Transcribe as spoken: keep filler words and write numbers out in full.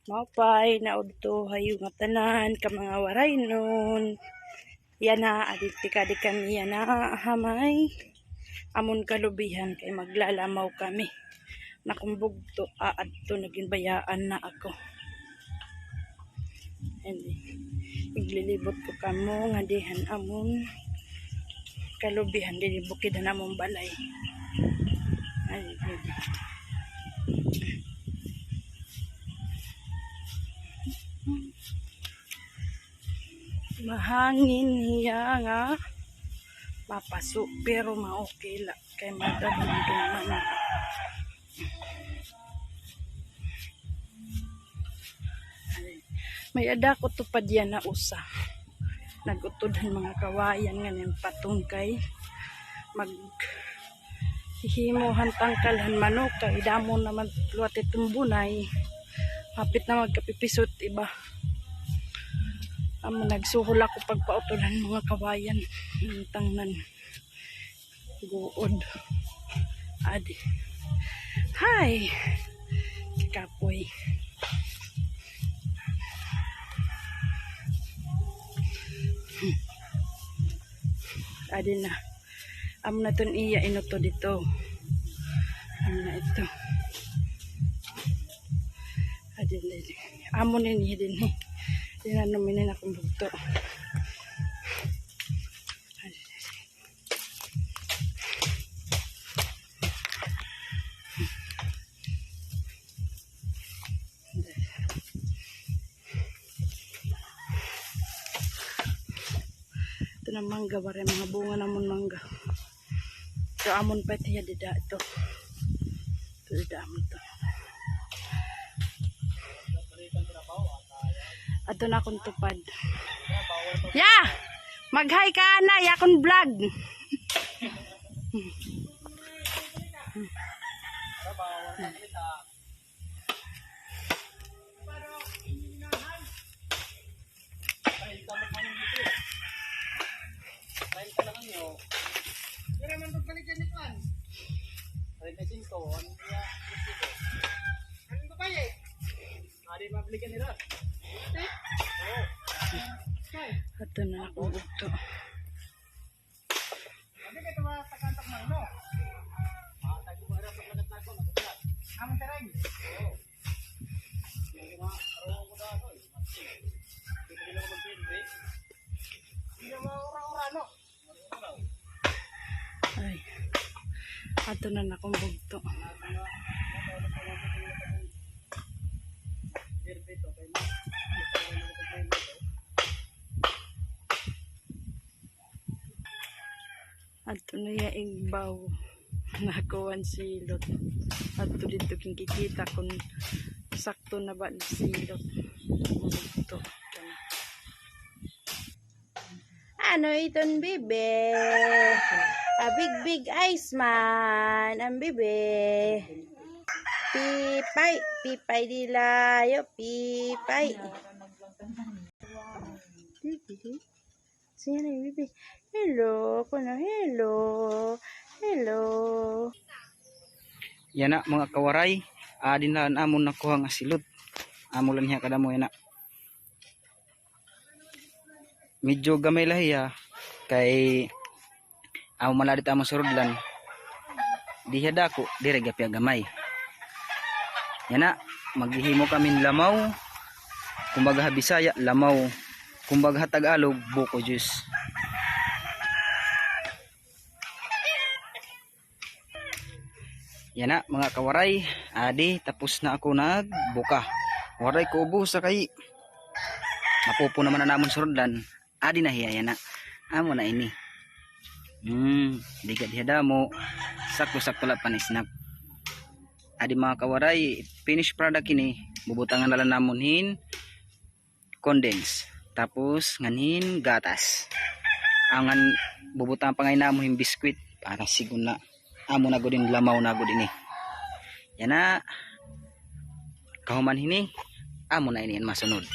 Maupay na udto ha iyo ngatanan ka mga Waraynon. Yana, adi tikadi kami yana ha may amon kalubihan kay maglalamaw kami. An akon bugto, aadto na, ginbayaan na ako. Adi, iglilibot ko kamo ngadi han amon kalubihan didi bukid han amon balay. Adi, adi. Mahangin hiya nga mapaso, pero ma-okay la kay madadumdum man. May-ada ko tupad yana usa. Nag-utod han mga kawayan ngan hin patong kay maghihimo han tangkal han manok kay damo naman liwat iton bunay. Hapit na magkapipiso it iba. Amo, nagsuhol ako pagpautod han mga kawayan. Ang tangnan. Guod. Adi. Hi! Kapoy. Adi na. Amo na iton iya inutod didto. Amo na ito. Adi na, adi. Amo na ini dinhi. Dinhi na naman ini akon bugto. Ito na mangga, waray mga bunga namon mangga. Ito amon pa ito, ya, dida ito. Ito, dida amon ito. Ato na akon tupad. Ya! Mag-hi ka, ana, ya akon vlog. Pira man pagbalikan ni kuan? Treinta y cinco, ano niya? Ano ba ba eh? Adi mabalikan nila. Ate? Oo. Kay? Ato na akon bugto. Adi kay tuwa takantak man, no? Ah, tayo ko ba na paglagat na ako, nakuha. Ang terrain? Oo. Yung mga, ano ko na ako eh. Hindi na maura-ura, no? Ay. Ato na na akon bugto. Ato na ya igbaw. Nakuha an silot. Ato didto kinkikita kon sakto na ba an silot. Bugto. Ano iton, bibi? A big, big eyes man an bibi. Pipay, pipay dilayo, pipay. Bibi. Sige na, bibi. Hello, kuno, hello. Hello. Yana, mga kawaray, adi na an amon nakuha nga silot. Amo la hiya kadamo yana. Medyo gamay la hiya kay amo man la dida it amon surudlan. Di hiya dako, diri gihap hiya gamay. Yana, maghihimo kami hin lamaw. Kumbaga ha Bisaya, lamaw. Kumbaga ha Tagalog, buko juice. Yana, mga kawaray, adi, tapos na ako nagbuka. Waray ko ubusa kay mapupuno man an amon surudlan. Adi na hiya, yana. Amo na ini. Hmm, di gad hiya damo. Sakto-sakto la pan-snack. Adi, mga kawaray, finished product ini. Bubutangan na la namon hin condense. Tapos, ngan hin gatas. Ngan bubutangan pa ngay-an namon hin biskwit para sigon na amo na gud hin lamaw na gud ini. Yana. Kahuman hini, amo na ini an masunod.